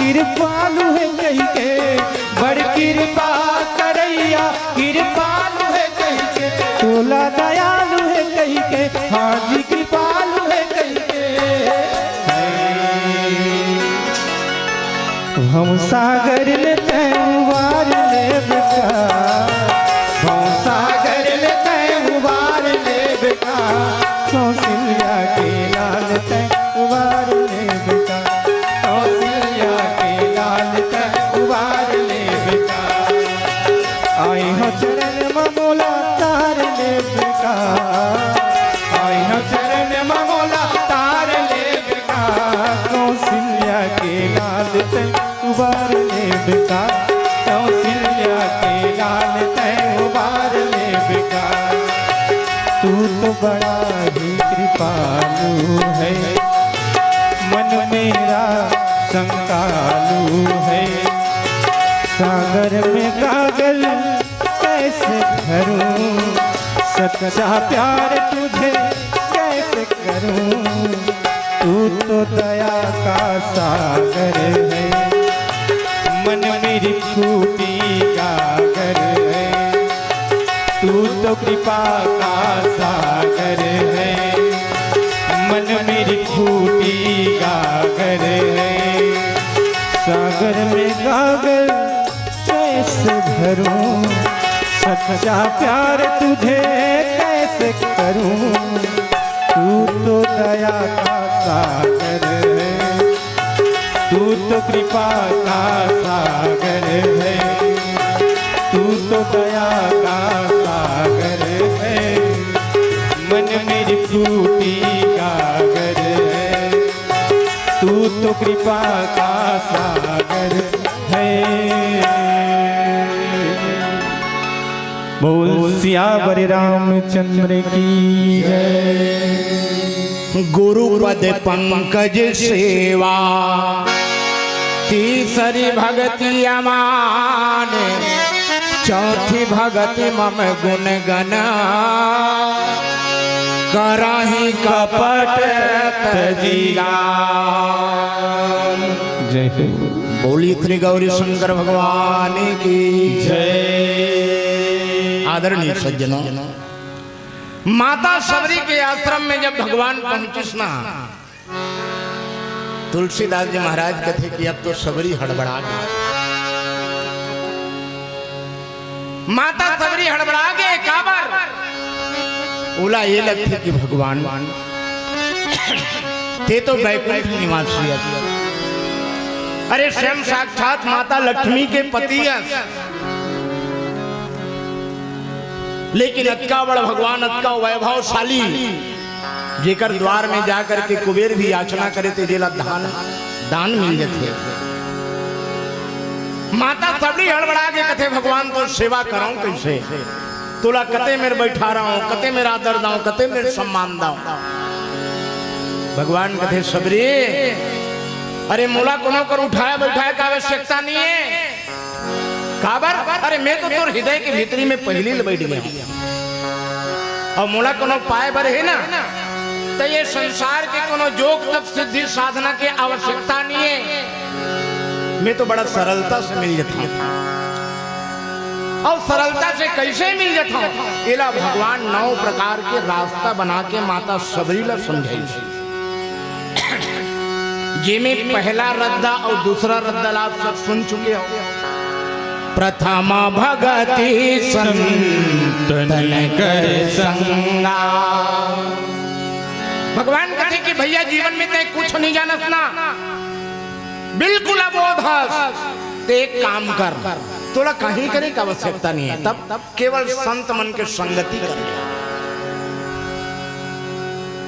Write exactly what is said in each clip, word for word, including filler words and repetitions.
कृपालु हे कहिके, बड़ कृपा करइया, कृपालु हे कहिके, तोला दयालु हे कहिके, हाँ जी कृपालु हे कहिके। भवसागर ले तैं उबार लेबे का, भवसागर ले तैं उबार लेबे का, कौशल्या के लाल तैं उबार लेबे का, कौशल्या के लाल तैं उबार लेबे का। आइहौं चरण म मोला तार लेबे का, आइहौं चरण म मोला तार लेबे का, कौशल्या के लाल तैं उबार लेबे का, कौशल्या के लाल तैं उबार लेबे का। तू तो बड़ा ही कृपालु है, मन मेरा शंकालु है। सागर में गागर कैसे भरूं, सच्चा प्यार तुझे कैसे करूं। तू तो दया का सागर है, मन मेरी फूटी गागर है। तू तो कृपा का सागर है, मन मेरी फूटी गागर है। सागर में गागर कैसे भरूं, सच्चा प्यार तुझे कैसे करूं। तू तो दया का सागर है, तू तो कृपा का सागर है, तू तो दया का सागर है, मन मेरी फूटी गागर है, तू तो कृपा का सागर है। बोल सियावर रामचंद्र की जय। गुरु पद पंकज सेवा, तीसरी भगति अमान, चौथी भगति मम गुण गना, करहि कपट तजिया। जय हो। बोली श्री गौरी शंकर भगवान की जय। आदरणीय सज्जनों, माता शबरी के आश्रम में जब भगवान पहुंचिस ना, तुलसीदास जी महाराज कथे कि अब तो शबरी हड़बड़ा गे। माता शबरी हड़बड़ा गे, काबर? ओला ये लगथे कि भगवान, तैं तो बैकुंठ निवासी हस। अरे, स्वयं साक्षात माता लक्ष्मी के पति हस, लेकिन अतका बड़ भगवान, अतका वैभवशाली, जेकर द्वार में जा करके कुबेर भी याचना करे, त जेला दान, दान मिल जथे। माता शबरी हड़बड़ा के कथे, भगवान, तोर सेवा करंव कइसे? तोला कते मेर बइठारंव, कते मेर आदर दंव, कते मेर सम्मान दंव? भगवान कथे, शबरी, अरे, मोला कोनो कर उठाए बइठाए के आवश्यकता नइ हे। काबर? अरे, मैं तो तोर हृदय के भीतरी में पहिली ले बइठ गेंव। अउ मोला कोनो पाए बर हे ना, त ये संसार के कोनो जोग तप सिद्धि साधना के आवश्यकता नइ हे। मैं तो बड़ा सरलता से मिल जथंव। अउ सरलता से कइसे मिल जथंव? एला भगवान नौ प्रकार के रास्ता बना के माता शबरी ला समझाइस। जेमे पहला रद्दा अउ दूसरा रद्दा ला आप सब सुन चुके हो। प्रथम भगति संतन कर संगा। भगवान कथे कि भइया, जीवन में तैं कुछ नइ जानस ना, बिल्कुल अबोध हस, त एक काम कर, तोला कहीं करे के आवश्यकता नइ हे। तब तब केवल संत मन के संगति कर ले।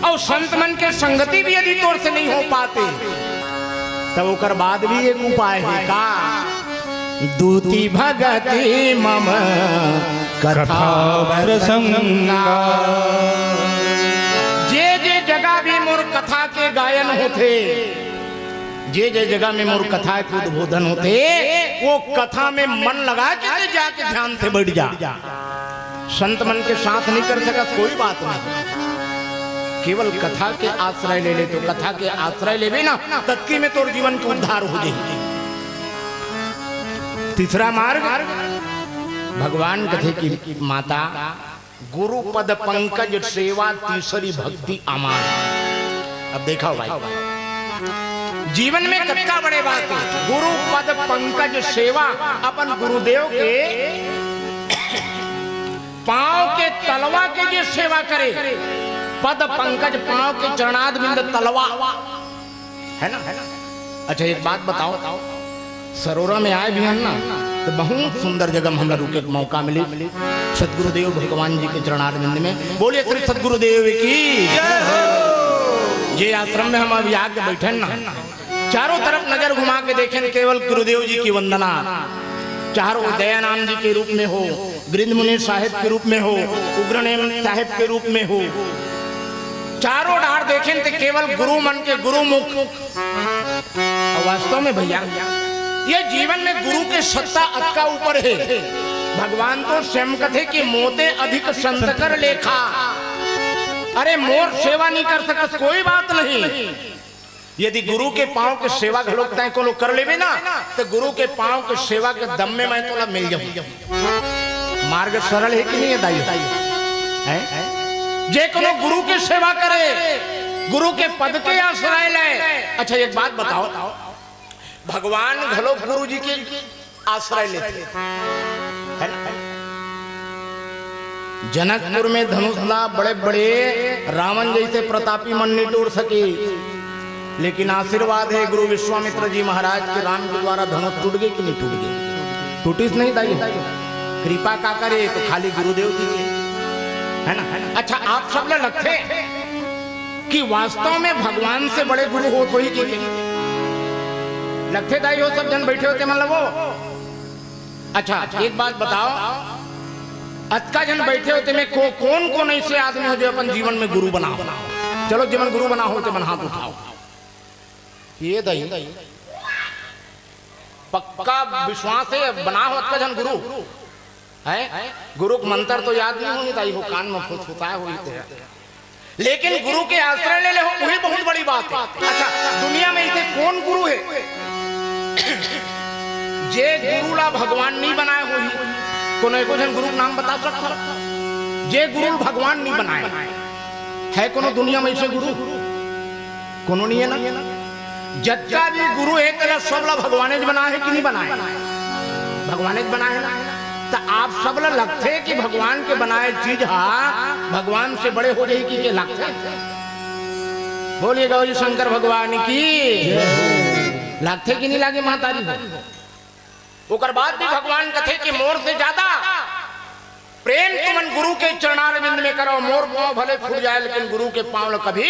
अउ संत मन के संगति भी यदि तोर से नइ हो पात हे, तब ओकर बाद भी एक उपाय हे का? दूती भगति मम कथा प्रसंगा। जे जे जगह भी मोर कथा के गायन होथे, जे जे जगह में मोर कथा के उद्बोधन होथे, वो कथा में मन लगा के तैं जाके ध्यान से बइठ जा। संत मन के साथ नइ कर सकस, कोई बात नहीं, केवल कथा के आश्रय ले ले, त कथा के आश्रय लेबे ना, ततकी में तोर जीवन के उद्धार हो जाही। तीसरा मार्ग, भगवान कथे कि माता, गुरु पद पंकज सेवा, तीसरी भक्ति अमार। अब देखा भाई, जीवन में कतका बड़े बात हे, गुरु पद पंकज सेवा, अपन गुरुदेव के पांव के तलवा के जे सेवा करे, पद पंकज पांव के चरणारविंद तलवा, है ना? अच्छा, एक बात बताओ, सरोरा में आए भी हन ना, तो बहुत सुंदर जगह में हमरा रुके के मौका मिली सतगुरुदेव भगवान जी के चरणारविंद में। बोलिए श्री सतगुरुदेव की। ये आश्रम में हम अभी आके बैठे ना, चारों तरफ नजर घुमा के देखें, केवल गुरुदेव जी की वंदना। चारों दयानंद जी के रूप में हो, गृंद मुनि साहेब के रूप में हो, उग्रनेम साहेब के रूप में हो, चारों डार देखें तो केवल गुरु मन के गुरुमुख। और वास्तव में भैया, ये जीवन में गुरु के सत्ता अतका ऊपर हे। भगवान तो स्वयं कथे कि मोते अधिक संत कर लेखा। अरे, मोर सेवा नहीं कर सकत, कोई बात नहीं, यदि गुरु के पांव के सेवा घलोक तैं कोनो कर लेबे ना, तो गुरु के पांव के सेवा के दम में मैं तोला मिल जाऊं। मार्ग सरल हे कि नहीं हे दाई? हैं? जे कोनो गुरु के सेवा करे, गुरु के पद के आश्रय ले। अच्छा, एक बात बताओ, भगवान घलोक गुरु जी के आश्रय लेथे, है ना? जनकपुर में धनुष ला बड़े-बड़े रावण जैसे प्रतापी मन नहीं टूट सके, लेकिन आशीर्वाद हे गुरु विश्वामित्र जी महाराज के, राम के द्वारा धनुष टूट गे कि नहीं टूट गे? टूटिस नहीं दाई? कृपा काकर हे तो खाली गुरुदेव जी के, है ना? अच्छा, आप सब ला लगथे कि वास्तव में भगवान से बड़े गुरु होत होही कि? लगथे दाई हो, सब झन बैठे हो ते मन लगो। अच्छा, एक बात बताओ, अतका झन बैठे हो ते में को-, कोन कोन ऐसे आदमी हो जो अपन जीवन में गुरु बना हो? चलो, जेमन गुरु बना हो ते मन हाथ उठाओ। ये दाई, पक्का विश्वास हे, बना हो अतका झन गुरु? हैं? गुरु के मंत्र तो याद नहीं होही दाई हो, कान में फुसफुसाए होही ते। लेकिन गुरु के आश्रय ले ले हो, वही बहुत बड़ी बात हे। अच्छा, दुनिया में ऐसे कोन गुरु हे जे गुरु ला भगवान नहीं बनाए होही? कोनो एको झन गुरु के नाम बता सकत हो जे गुरु ला भगवान नहीं बनाए? हे कोनो दुनिया में ऐसे गुरु? कोनो नहीं हे ना। जतका भी गुरु हे, तेला सब ला भगवानेच बनाए हे कि नहीं बनाए? भगवानेच बनाए हे ना। त आप सब ला लगथे कि भगवान के बनाए चीज हा भगवान से बड़े हो जाही कि के लगथे? बोलिए गौरी शंकर भगवान की। लगथे कि नहीं लागे महतारी हो? ओकर बाद भी भगवान कथे कि मोर से ज्यादा प्रेम तुमन गुरु के चरणारविंद में करो, मोर पांव भले फूट जाए, लेकिन गुरु के पांव ल कभी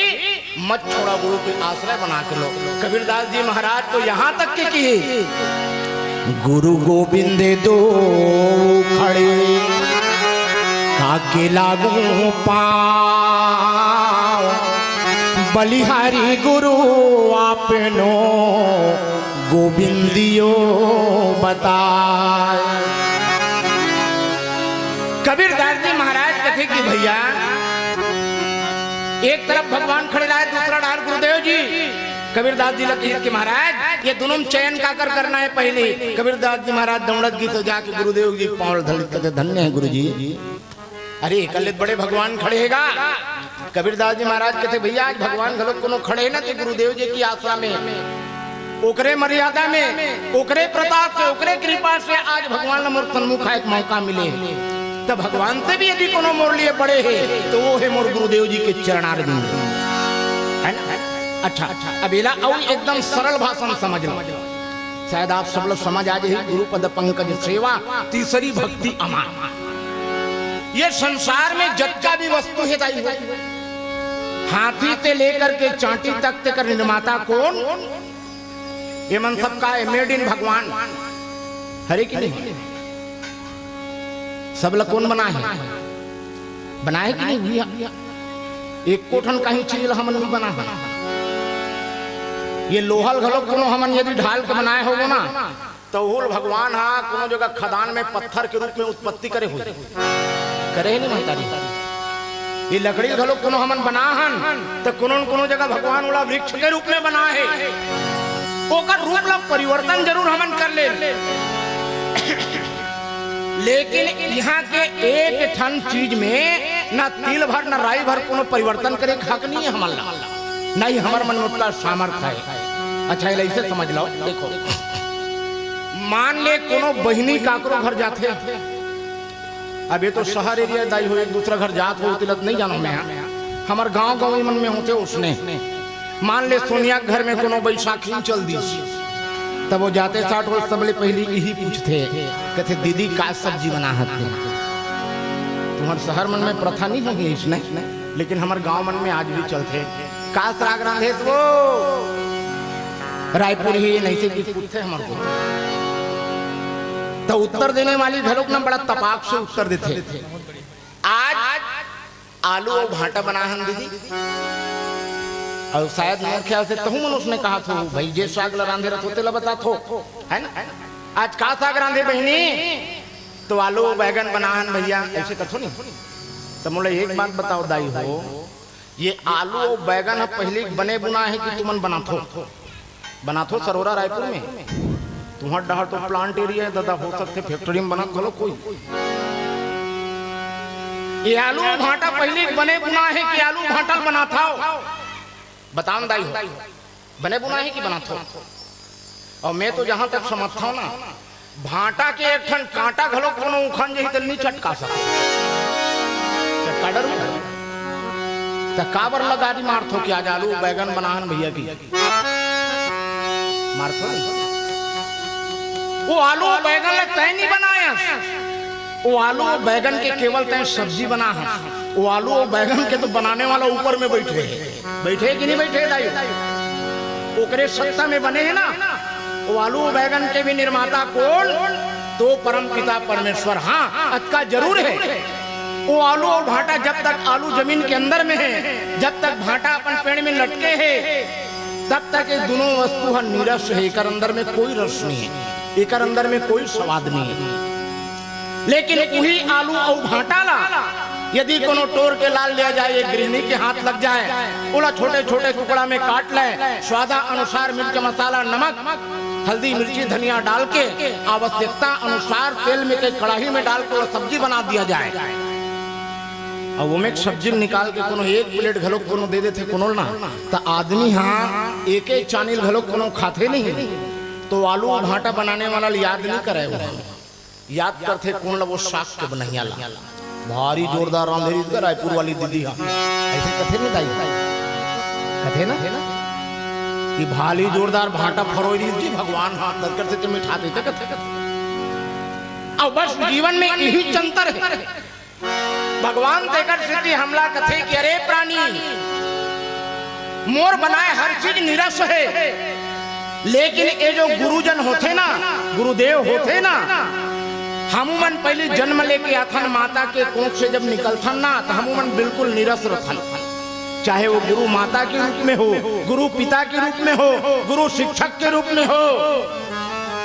मत छोड़ा, गुरु के आश्रय बना के लो। कबीरदास जी महाराज तो यहाँ तक के किहे, गुरु गोविंद दो खड़े, काके लागू पांव, बलिहारी गुरु आपनो, गोविंदियो बताए। कबीरदास जी महाराज कथे कि भैया, एक तरफ भगवान खड़े रहे, दूसरा डार गुरुदेव जी। कबीरदास जी लगे कि महाराज, ये दोनों में चयन काकर करना हे पहले? कबीरदास जी महाराज दौड़त गिस तो जाके गुरुदेव जी पांव धर कथे, धन्य हे गुरु जी। अरे, एकर ले बड़े भगवान खड़े हे गा। कबीरदास जी महाराज कथे, भैया, आज भगवान घलो कोनो खड़े हे ना, ते गुरुदेव जी की आशा में, ओकरे मर्यादा में, ओकरे प्रताप से, ओकरे कृपा से आज भगवान ला मोर सन्मुख आए के मौका मिले। त भगवान से भी यदि कोनो मोर लिए बड़े हे, तो वो हे मोर गुरुदेव जी के चरणारविंद, है ना? अच्छा, अब एला अउ एकदम सरल भाषा में समझ लो। शायद आप सब लोग समझ आ जाही, गुरु पद पंकज सेवा, तीसरी भक्ति अमार। ये संसार में जतका भी वस्तु हे दाई हो, हाथी से लेकर के चांटी तक तेकर निर्माता कोन? ये मन सबका हे, made in भगवान। हरे कि नहीं? सब ला कोन बनाए हे? बनाए हे कि नहीं? भैया, एको ठन कहीं चीज ला हमन नहीं बनाए हन। ये लोहा ल घलो कोनो हमन यदि ढाल के बनाए होबो ना, त ओहू ल भगवान हा कोनो जगह खदान में पत्थर के रूप में उत्पत्ति करे होही। करे हे नहीं महतारी? ये लकड़ी ल घलो कोनो हमन बना हन, त कोनो न कोनो जगह भगवान ओला वृक्ष के रूप में बना हे। ओकर रूप ला परिवर्तन जरूर हमन कर ले। लेकिन यहाँ के एक ठन चीज में ना तिल भर ना राई भर कोनो परिवर्तन करे के हक नहीं है हमन ला, नहीं हमर मन में ओतका सामर्थ है। अच्छा, एला ऐसे समझ लो, देखो, मान ले कोनो बहिनी काकरो घर जाथे, अब ये तो शहर एरिया दाई हो, एक दूसरा घर जात हो, तिलक नहीं जानो मैं, हमर गांव गांव मन में होथे उसने। मान ले सोनिया के घर में कोनो बैसाखी चल दिस, तब वो जाते साठ वो सबले पहली यही पूछथे, कथे, "दीदी, का सब्जी बना हते?" तुम्हर शहर मन में प्रथा नहीं होही इसने, लेकिन हमर गांव मन में आज भी चलथे, "का साग रांधे वो?" रायपुर ही नहीं से कुछ पूछथे हमर को, तो उत्तर देने वाली घलोक ना बड़ा तपाक से उत्तर देथे, "आज आलू अउ भांटा बनाहन दीदी।" अउ शायद मोर ख्याल से तहू मन उसने कहा थो, भाई, जे साग ला रांधे रथो, तेला बता थो, है ना? "आज का साग रांधे बहिनी?" "तो आलू अउ बैगन बनाहन भैया," ऐसे कथो नहीं। तो मोला एक बात बताओ दाई हो, ये आलू अउ बैगन ह पहली बने बुना है कि तुमन बनाथो? बनाथो सरोरा रायपुर में? तुम्हर डहर तो प्लांट एरिया है दादा, हो सकथे फैक्ट्री में बनत घलो कोई। ये आलू भांटा पहली बने बुना है कि आलू भांटा ल बनाथो? बताओ न दाई हो, बने बुना है कि बनाथो? अउ मैं तो जहां तक समझथव ना, भांटा के एक ठन कांटा घलो कोनो उखन जही त नी चटका सके। त का डर में? त काबर लगारी मारथो कि आज आलू बैगन बनाहन भैया की? मारथो नहीं। वो आलू बैगन ल तय नहीं बनायस, वो आलू बैगन के केवल तय सब्जी बनाहस। वो आलू बैगन के तो बनाने वाला ऊपर में बैठे है, बैठे कि नहीं बैठे दाई? ओकरे सत्ता में बने है ना। वो आलू बैगन के भी निर्माता कौन? तो परम पिता परमेश्वर। हाँ, अतका जरूर है, वो आलू अउ भांटा जब तक आलू जमीन के अंदर में है, जब तक भांटा अपन पेड़ में लटके है, तब तक ये दोनों वस्तु ह नीरस है। एकर अंदर में कोई रस नहीं है, एकर अंदर में कोई स्वाद नहीं है। लेकिन उही आलू अउ भांटा ला यदि कोनो टोर के लाल लिया जाए, एक गृहिणी के हाथ लग जाए, ओला छोटे-छोटे टुकड़ा में काट ले, स्वादा अनुसार मिर्च, मसाला, नमक, हल्दी, मिर्ची, धनिया डाल के आवश्यकता अनुसार तेल में के कढ़ाई में डाल के ओला सब्जी बना दिया जाए, अउ ओमे सब्जी निकाल के कोनो एक प्लेट घलो कोनो दे देथे कोनो ना, त आदमी हा एक एक चानिल घलो कोनो खाथे नहीं। तो आलू भांटा बनाने वाला ल याद नहीं करे, वो याद करथे कौन ला? वो साग के बनैया ला। भारी जोरदार रांधे रहिस गा रायपुर वाली दीदी हा, ऐसे कथे नहीं दाई? कथे ना कि भारी जोरदार भांटा फरोय रहिस जी, भगवान हाथ दरकर से मिठा देते कथे। अब बस जीवन में यही चंतर है। भगवान तेकर सेती हमला कथे कि अरे प्राणी, मोर बनाए हर चीज निरस है, लेकिन ये जो गुरुजन होथे ना, गुरुदेव होथे ना, हमू मन पहली जन्म लेके आथन माता के कोख से जब निकलथन ना, तो हमू मन बिल्कुल निरस रथन। चाहे वो गुरु माता के रूप में हो, गुरु पिता के रूप में हो, गुरु शिक्षक के रूप में हो,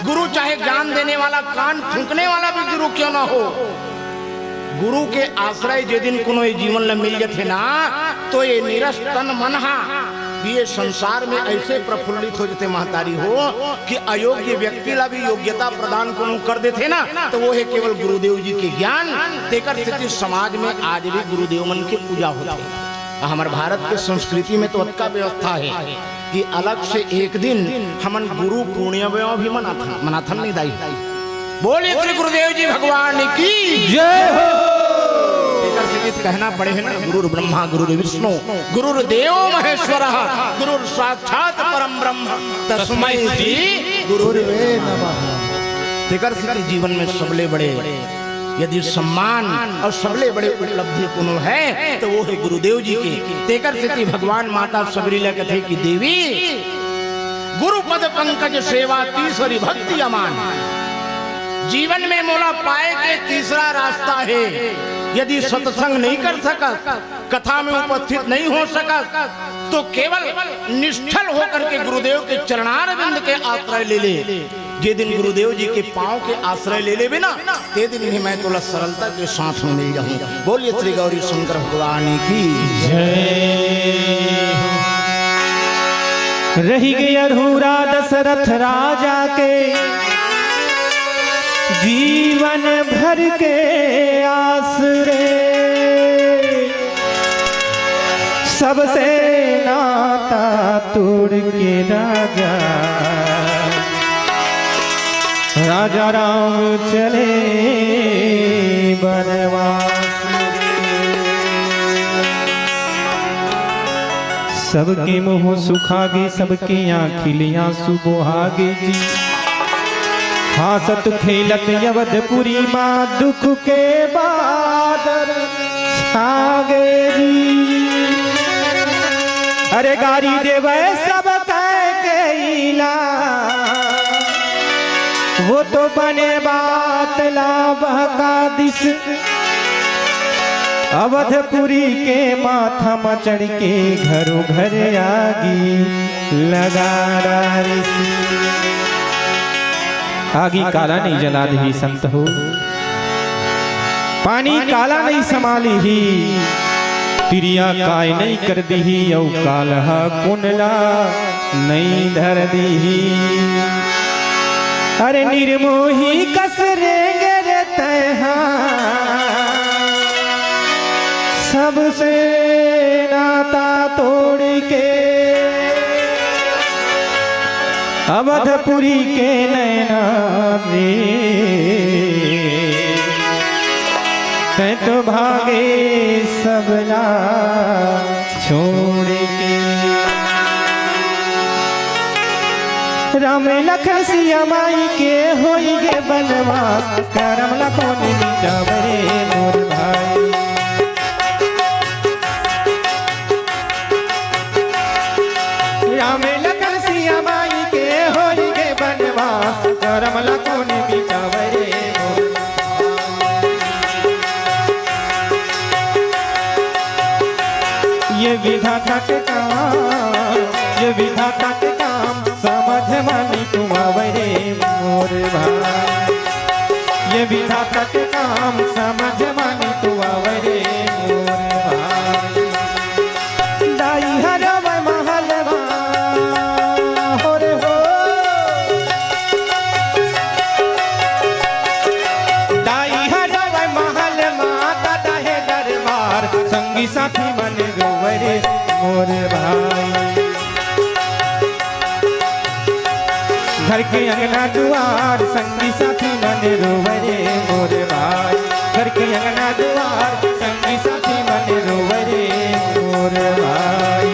गुरु चाहे ज्ञान देने वाला, कान फूंकने वाला भी गुरु क्यों ना हो, गुरु के आश्रय जे दिन कोनो ये जीवन ल मिल जथे ना, तो ये निरस तन मन हा भी ये संसार में ऐसे प्रफुल्लित हो जथे महतारी हो कि अयोग्य व्यक्ति ला भी योग्यता प्रदान कोनो कर देथे ना, तो वो है केवल गुरुदेव जी के ज्ञान। तेकर सेती समाज में आज भी गुरुदेव मन के पूजा होथे। हमर भारत के संस्कृति में तो अतका व्यवस्था है कि अलग से एक दिन हमन गुरु पूर्णिमा भी मनाथन, मनाथन नहीं दाई? बोलिए श्री गुरुदेव जी भगवान की जय हो। एकर से कहना पड़े है ना, गुरुर्ब्रह्मा गुरुर्विष्णु गुरुर्देव महेश्वर गुरुर साक्षात परम ब्रह्म तस्मै श्री गुरु। गुरुवे नमः। तेकर से जीवन में सबले बड़े यदि सम्मान और सबले बड़े उपलब्धि कोनो है, तो वो है गुरुदेव जी के। तेकर सेती भगवान माता सबरी ला कथे कि देवी, गुरु पद पंकज सेवा तीसरी भक्ति अमान। जीवन में मोला पाए के तीसरा रास्ता है। यदि सत्संग नहीं कर सकस, कथा में उपस्थित नहीं हो सकस, तो केवल निश्चल होकर के गुरुदेव के चरणारविंद के आश्रय ले ले। जे दिन गुरुदेव जी के पांव के आश्रय ले लेबे ना, ते दिन भी मैं तोला सरलता के साथ में मिल जाहूं। बोलिए श्री गौरी शंकर भगवान की जय। रहि गे अधूरा दशरथ राजा के जीवन भर के आस रे, सबसे नाता तोड़ के राजा, राजा राम चले बनवास। सबके मुंह सुखागे, सबके आँखी ले आंसू बोहागे जी। हांसत खेलत अवधपुरी माँ दुख के बादर छागे जी। अरे गारी देवे सब कह के इला, वो तो बने बात ला बहका दिस। अवधपुरी के माथा म चढ़ के घरो घर आगी लगा डारिस। आगी काला नहीं जला दिही संत हो, पानी काला नहीं समा लिही, तिरिया काय नहीं कर दिही, अउ कालहा कोन ला नहीं धर दिही। अरे निर्मोही कस रेंगे रे तैहा, सबसे नाता तोड़ के अवधपुरी के नैना रे, तै तो भागे सबला छोड़ के। राम लखन सिया माई के होई गे बनवास, करम ला कोन मिटावे रे मोर भाई। राम लखन सिया माई के होई गे बनवास, करम ला कोन मिटावे रे मोर। ये विधाता के काम, ये विधाता के काम, समझ मानी तू आवे रे मोर भाई। ये विधाता के काम, समझ मानी तू आवे रे मोर भाई। दाई हरवे महल मा, हो रे हो। दाई हरवे महल मा, दादा हे दरबार, संगी साथी मन रोवे रे मोर भाई। घर के अंगना दुआर, संगी साथी मन रोवे रे मोर भाई। घर के अंगना दुआर, संगी साथी मन रोवे रे मोर भाई।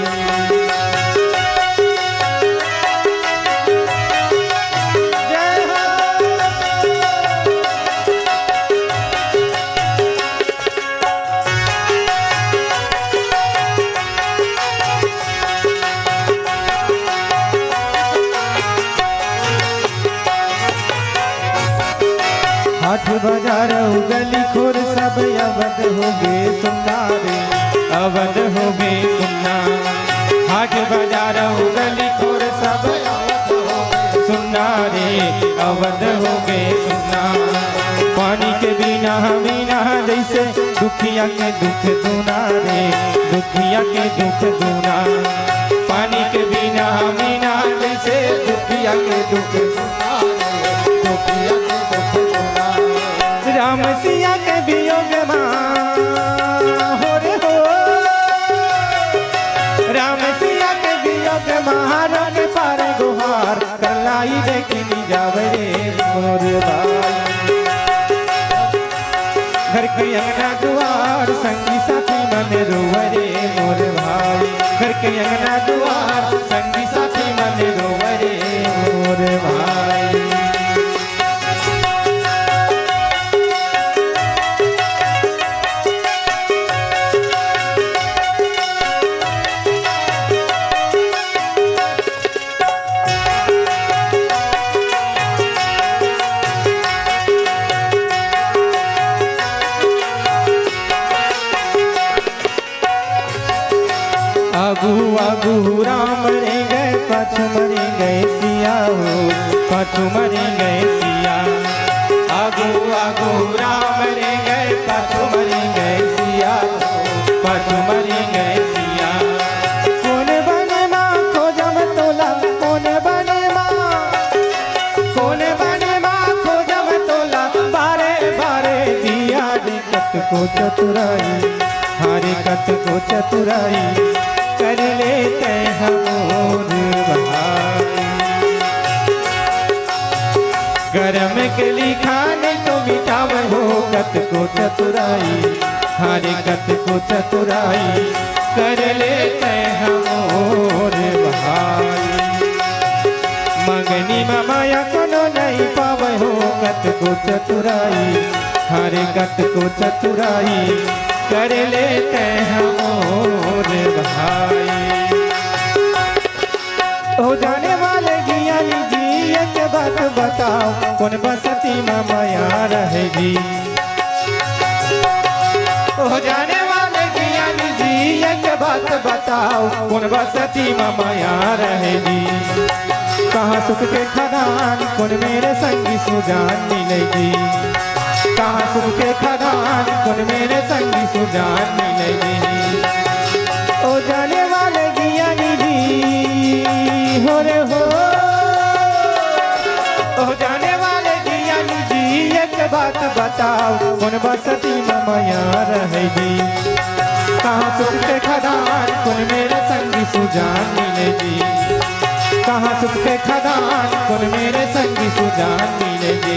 जय हो। हाट बाजार अउ गली खोर सब अवध होगे सुन्ना रे, अवध होगे सुन्ना। हाट बाजार अउ गली खोर सब अवध होगे सुन्ना रे, अवध होगे सुन्ना। पानी के बिना मीना जैसे दुखिया के दुख दूना रे, दुखिया के दुख दूना। पानी के बिना मीना जैसे दुखिया के दुख दूना रे, दुखिया के दुख दूना। राम सिया के वियोग मा, हो रे हो, राम सिया के वियोग मा, रन पार गुहार, कर लाई देखी जावे रे मोर भाई। घर के अंगना दुआर, संगी साथी मन रोवे रे मोर भाई। घर के अंगना दुआर, संगी साथी मन रोवे रे मोर भाई। आगू आगू राम रेंगे, पाछू म रेंगे सिया हो, पाछू म रेंगे सिया। आगू आगू राम रेंगे, पाछू म रेंगे सिया हो, पाछू म रेंगे सिया। कोन बन मा खोजम तोला, कोन बन मा, कोन बन मा खोजम तोला, को चतुराई, हरे कतको चतुराई कर लेते हमोर भाई। करम के लिखान तो मिटावे हो कतको चतुराई, हरे कतको चतुराई कर लेते हमोर भाई। मंगनी म माया कोनो नहीं पावे हो कतको चतुराई, हरे कतको चतुराई कर लेते हमोर भाई। ओ जाने वाले ज्ञानी जी, एक बात बताओ, कौन बस्ती म माया रहेगी? ओ जाने वाले ज्ञानी जी, एक बात बताओ, कौन बस्ती म माया रहेगी? कहाँ सुख के खदान, कौन मेरे संगी सुजान मिलेगी? कहाँ सुख के खदान, कौन मेरे संगी सुजान मिलेगी? ओ जाने वाले ज्ञानी जी, हो रे हो। ओ जाने वाले ज्ञानी जी, एक बात बताओ, कौन बस्ती म माया रहेगी? कहाँ सुख के खदान, कौन मेरे संगी सुजान मिलेगी? कहाँ सुख के खदान, कौन मेरे संगी सुजान मिलेगी?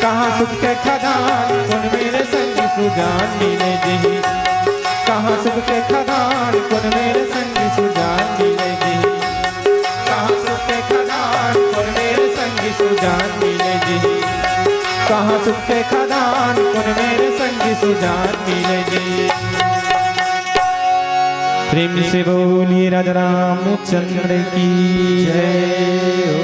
कहाँ सुख के खदान, कौन मेरे संगी सुजान मिलेगी? कहाँ सुख के खदान, कौन मेरे संगी सुजान मिलेगी? कहाँ सुख के खदान, कौन मेरे संगी सुजान मिलेगी? कहाँ सुख के खदान, कौन मेरे संगी सुजान मिलेगी? प्रेम से बोलिए राजा रामचंद्र की जय हो।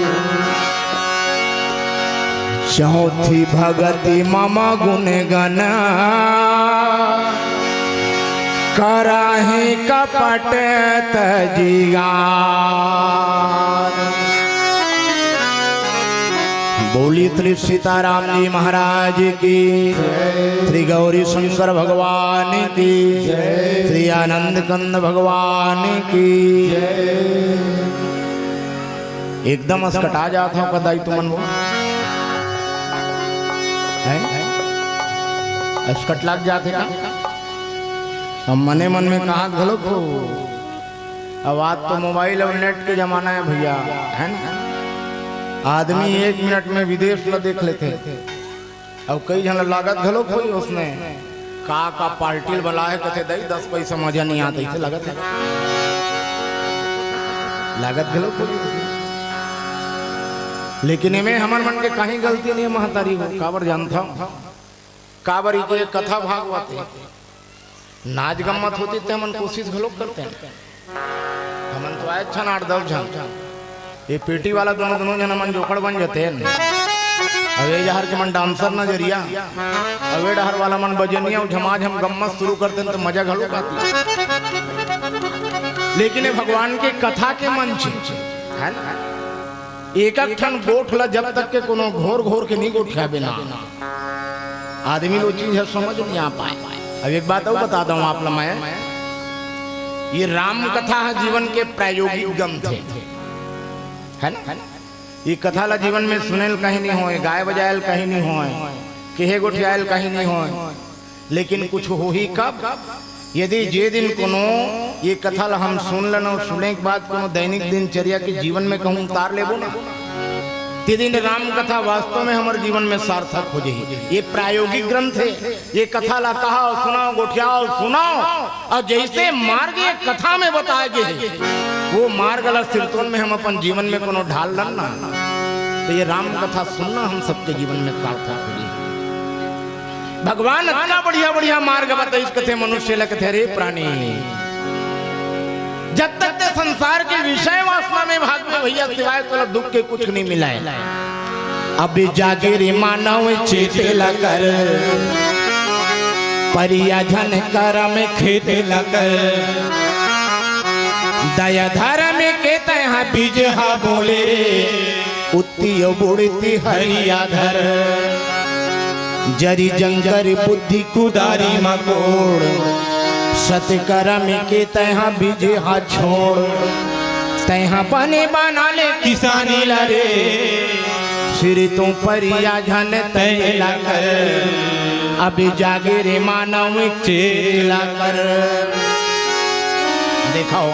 चौथी भगति मम गुण गण कराहे कपट तजिगार। बोली श्री सीताराम जी महाराज की, श्री गौरी शंकर भगवान की, श्री आनंद कंद भगवान की। एकदम असकटा जात हो कदाई तुमन वो, हैं? असकट लाग जात हे का? अब मने मन में कहा घलो को। अब आज तो मोबाइल अउ नेट के जमाना हे भइया, हे ना? आदमी एक मिनट में विदेश ल देख लेथे। अउ कई झन ल लागत घलो कोई उसने का का पार्टी ल बलाए कथे, दई दस पैसा मजा नहीं आत, अइसे लागत हे। लागत घलो कोई उसने। लेकिन एमे हमर मन के कहीं गलती नहीं हे महतारी हो, काबर जानथव? काबर के कथा भागवत हे। नाच गम्मत होती ते हमन कोशिश घलोक करते हैं। हमन तो आए छन आठ दस झन, ये पेटी वाला दोनों, दोनों झन हमन जोखड़ बन जाते हैं। अब ये डहर के मन डांसर नजरिया, अब ये डहर वाला मन बजनिया, अउ झमाझम गम्मत शुरू करते हैं तो मजा घलोक आती। लेकिन ये भगवान के कथा के मंच हे ना, एक एक ठन गोठ ला जब तक के कोनो घोर घोर के नहीं गोठियाबे ना, आदमी वो चीज हे समझ नहीं आ पाए। अब एक बात अउ बता दंव आप ला मैं, ये राम कथा हे जीवन के प्रायोगिक ग्रंथ हे, हे ना? ये कथा ला जीवन में सुने ल कहीं नहीं होय, गाय बजाए ल कहीं नहीं होय, केहे गोठियाए ल कहीं नहीं होय, लेकिन कुछ होही कब? यदि जे दिन कोनो ये कथा ला हम सुन लेन अउ सुने के बाद कोनो दैनिक दिनचर्या के जीवन में कहूँ उतार लेबो ना, ते दिन राम कथा वास्तव में हमर जीवन में सार्थक हो जाही। ये प्रायोगिक ग्रंथ हे, ये कथा ला कहाव, सुनाव, गोठियाव, सुनाव, अउ जइसे मार्ग ये कथा में बताए गे हे, वो मार्ग ला सिरतोन में हम अपन जीवन में कोनो ढाल लन ना, तो ये राम कथा सुनना हम सबके जीवन में सार्थक हो जाही। भगवान अतका बढ़िया बढ़िया मार्ग बताइस, कथे मनुष्य ल कथे, "रे प्राणी, जब तक ते संसार के विषय वासना में भागबे भइया, सिवाय तोला दुख के कुछ नहीं मिलय।" अब जागे रे मानव चेते ल कर, परिया झन करम खेते ल कर, दया धरम के तैहा बीज हा बोले रे, उत्ती अउ बुड़ती हरिया धर। जरी जंकर बुद्धि कुदारी म कोड़, सतकरम के तैहा बीज हा छोड़। तैहा बने बना ले किसानी ल रे, सिरतों परिया झन तैं ल कर। अभी जागे रे मानव चेला कर। देखा हो,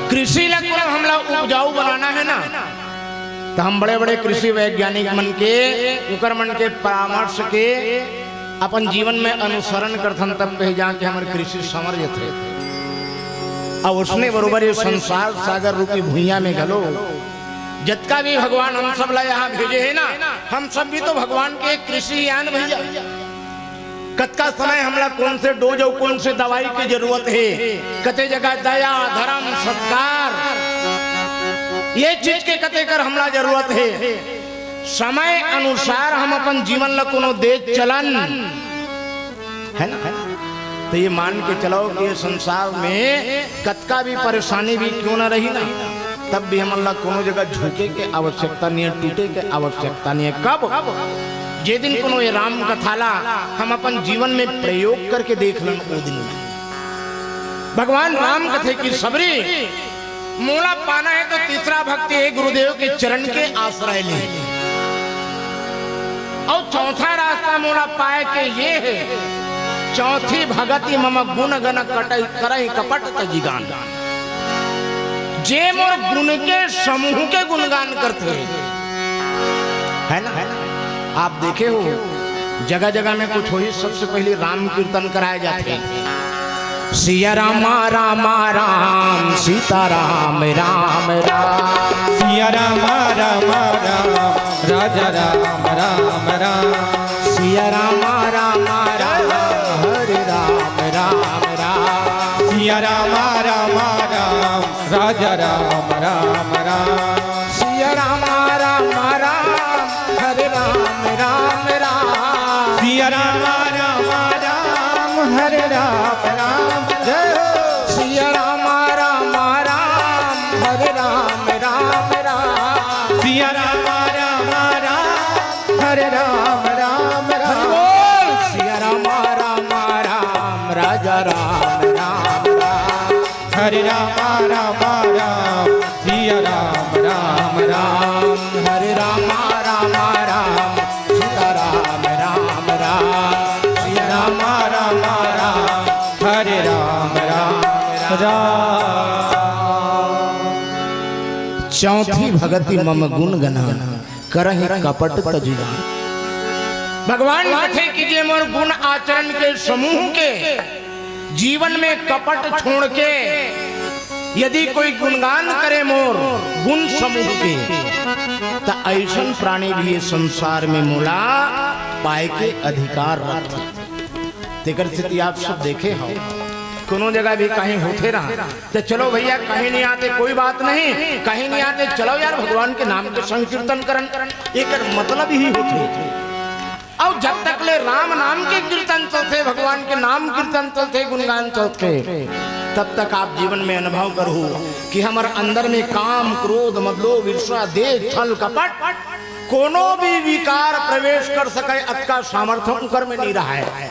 कृषि ला कोनो हमला उपजाऊ बनाना हे ना, त हम बड़े-बड़े कृषि वैज्ञानिक मन के, उकर मन के परामर्श के अपन जीवन में अनुसरण करथन, तब कहीं जाके हमर कृषि संवर जथे। अउ उसने बरोबर ये संसार सागर रूपी भुइयां में घलो जतका भी भगवान हम सब ला यहाँ भेजे हे ना, हम सब भी तो भगवान के कृषि ही आन भैया। कतका समय हमला कोन से डोज अउ कोन से दवाई के जरूरत हे, कते जगह दया, धर्म, सत्कार, ये चीज के कते कर हमला जरूरत हे। समय अनुसार हम अपन जीवन ला कोनो देत चलन, है ना? तो ये मान के चलो कि ये संसार में कतका भी परेशानी भी क्यों ना रही ना, तब भी हमन ला कोनो जगह झुके के आवश्यकता नहीं है, टूटे के आवश्यकता नहीं है। कब? जे दिन कोनो ये राम कथा ला हम अपन जीवन में प्रयोग करके देख लन, ओ दिन भगवान राम कथे कि सबरी, मोला पाना हे तो तीसरा भक्ति हे गुरुदेव के चरण के आश्रय ले। अउ चौथा रास्ता मोला पाए के ये हे, चौथी भगति मम गुण गन कटई करई कपट तजिगान। जे मोर गुण के समूह के गुणगान करथे, है ना? आप देखे हो, जगह जगह में कुछ होही, सबसे पहले राम कीर्तन कराए जाथे। सिया रामा रामा राम, सीता राम राम राम। सिया रामा रामा राम, राजा राम राम राम। सिया रामा रामा राम, हरे राम राम राम। सिया रामा रामा राम, राजा राम राम राम। सिया रामा रामा राम, हरे राम राम राम। सिया रामा रामा राम, हरे राम राम। जय हो। सिया रामा रामा राम, हरे राम राम राम। सिया रामा रामा राम, हरे राम राम राम। हरि बोल। सिया रामा रामा राम, राजा राम राम राम। हरे रामा रामा राम, सिया राम राम राम। हरे रामा रामा राम, सीता राम राम राम। सिया रामा रामा राम, हरे राम राम राम। चौथी भगति मम गुण गना, करहि कपट तजिगान। भगवान कथे कि जे मोर गुण आचरण के समूह के जीवन में कपट छोड़ के यदि कोई गुणगान करे मोर गुण समूह के, त ऐसन प्राणी भी ये संसार में मोला पाए के अधिकार रखथे। तेकर सेती आप सब देखे हो, कोनो जगह भी कहीं होथे रहा, तो चलो भैया, कहीं नहीं आते, कोई बात नहीं, कहीं नहीं आते, चलो यार, भगवान के नाम के संकीर्तन करन, एकर मतलब ही होथे। अउ जब तक ले राम नाम के कीर्तन चलथे, भगवान के नाम कीर्तन चलथे, गुणगान चलथे, तब तक आप जीवन में अनुभव करहू कि हमर अंदर में काम, क्रोध, मद, लोभ, ईर्ष्या, द्वेष, छल, कपट, कोनो भी विकार प्रवेश कर सके, अतका सामर्थ्य उकर में नहीं रहा है।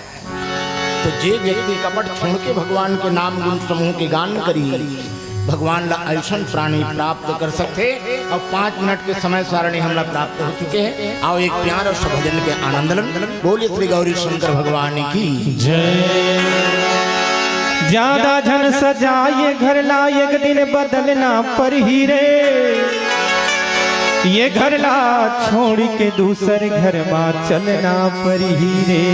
तो जे व्यक्ति कपट छोड़ के भगवान के नाम गुण समूह के गान करी, भगवान ला ऐसन प्राणी प्राप्त कर सकथे। अब पाँच मिनट के समय सारणी हमला प्राप्त हो चुके हैं। आओ, एक प्यारा सा भजन के आनंद लन। बोलिए श्री गौरी शंकर भगवान की। जय। ज्यादा झन सजा ये घर ला, एक दिन बदलना परही रे। ये घर ला छोड़ के दूसर घर मा चलना परही रे।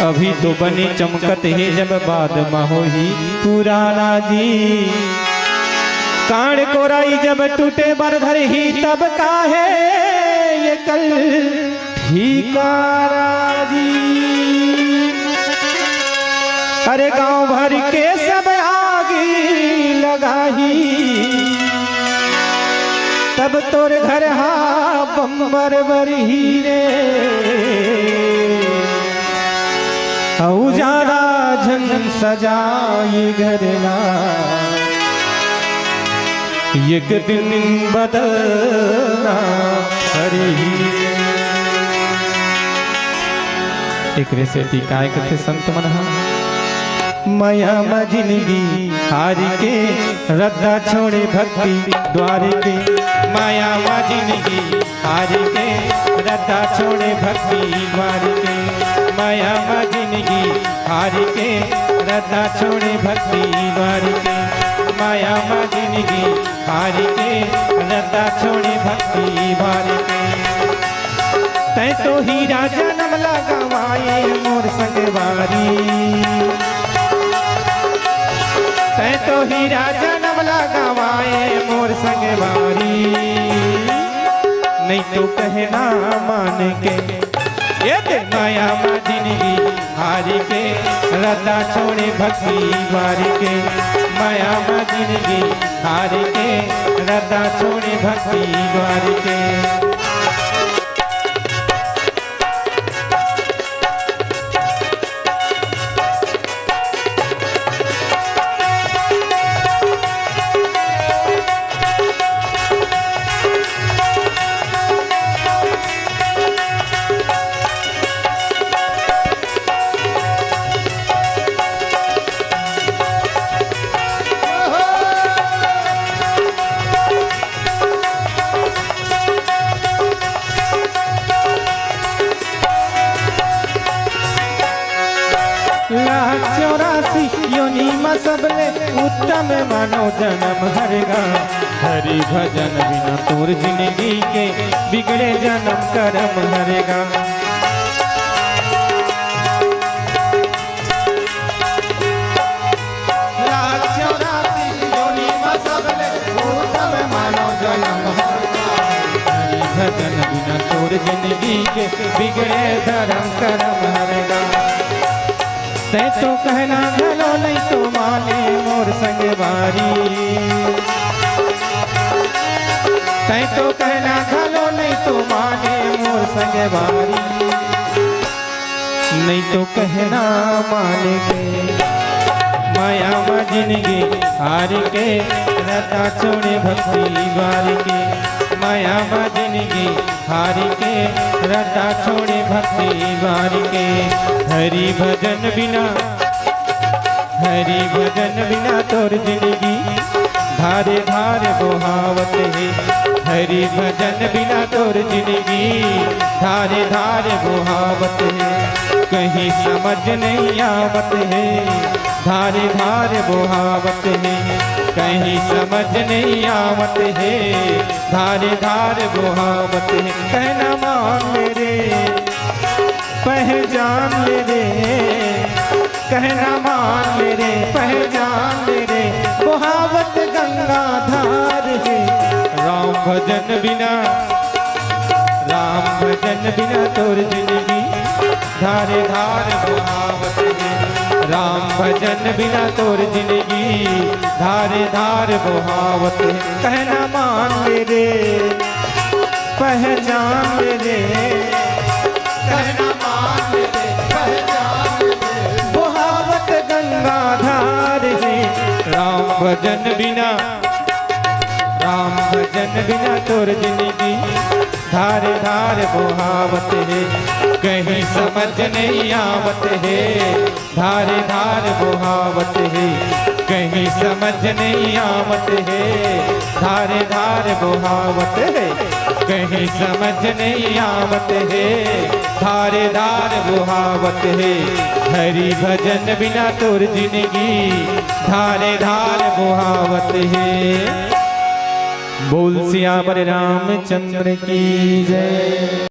अभी तो बने चमकत हे, जब बाद मा होही पुराना जी। कांड़ कोराई जब टूटे बर धरही, तब काहे ये कल ठिकाना जी। अरे गांव भर के सब आगी लगाही, तब तोर घर हा बम्बर बरही रे। अउ ज्यादा झन सजा ये घर ला, एक दिन बदलना परही। एकरे सेती काय कथे संत मन ह, माया म जिनगी हार के, रद्दा छोड़े भक्ति द्वार के। माया म जिनगी हार के, रद्दा छोड़े भक्ति द्वार के। माया म जिनगी हार के, रद्दा छोड़े भक्ति द्वार के। माया म जिनगी हार के, रद्दा छोड़े भक्ति द्वार के। तैं तो हीरा जनम ला गंवाए मोर संगवारी। तैं तो हीरा जनम ला गंवाए मोर संगवारी। नहीं तो कहना मान के, ये दे माया म जिनगी हार के, रद्दा छोड़े भक्ति द्वार के। माया म जिनगी हार के, रद्दा छोड़े भक्ति द्वार के। लाख चौरासी योनि म सबले उत्तम मानव जनम हरे गा। हरि भजन बिना तोर जिनगी के बिगड़े जनम करम हरे गा। लाख चौरासी योनि म सबले उत्तम मानव जनम हरे गा। हरि भजन बिना तोर जिनगी के बिगड़े धरम करम हरे गा। तैं तो कहना घलो नहीं तो माने मोर संगवारी। तैं तो कहना घलो नहीं तो माने मोर संगवारी। नहीं तो कहना मान के, माया म जिनगी हार के, रद्दा छोड़े भक्ति द्वार के। माया म जिनगी हार के, रद्दा छोड़े भक्ति द्वार के। हरि भजन बिना, हरि भजन बिना तोर जिनगी धारे धार बोहावत हे। हरि भजन बिना तोर जिनगी धारे धार बोहावत हे। कहीं समझ नहीं आवत हे, धारे धार बोहावत हे। कहीं समझ नहीं आवत हे, धारे धार बोहावत हे। कहना मान ले रे, पहचान ले रे, कहना मान ले रे, पहचान ले रे, बोहावत गंगा धार हे। राम भजन बिना, राम भजन बिना तोर जिनगी धारे धार बोहावत हे। राम भजन बिना तोर जिनगी धारे धार बोहावत हे। कहना मान ले रे, पहचान ले रे, कहना मान ले रे, पहचान ले रे। बोहावत गंगा धार हे। राम भजन बिना, राम भजन बिना तोर जिनगी धारे धार बोहावत हे। कहीं समझ नहीं आवत हे, धारे धार बोहावत हे। कहीं समझ नहीं आवत हे, धारे धार बोहावत हे। कहीं समझ नहीं आवत हे, धारे धार बोहावत हे। हरि भजन बिना तोर जिनगी धारे धार बोहावत हे। बोल सियावर रामचंद्र की जय।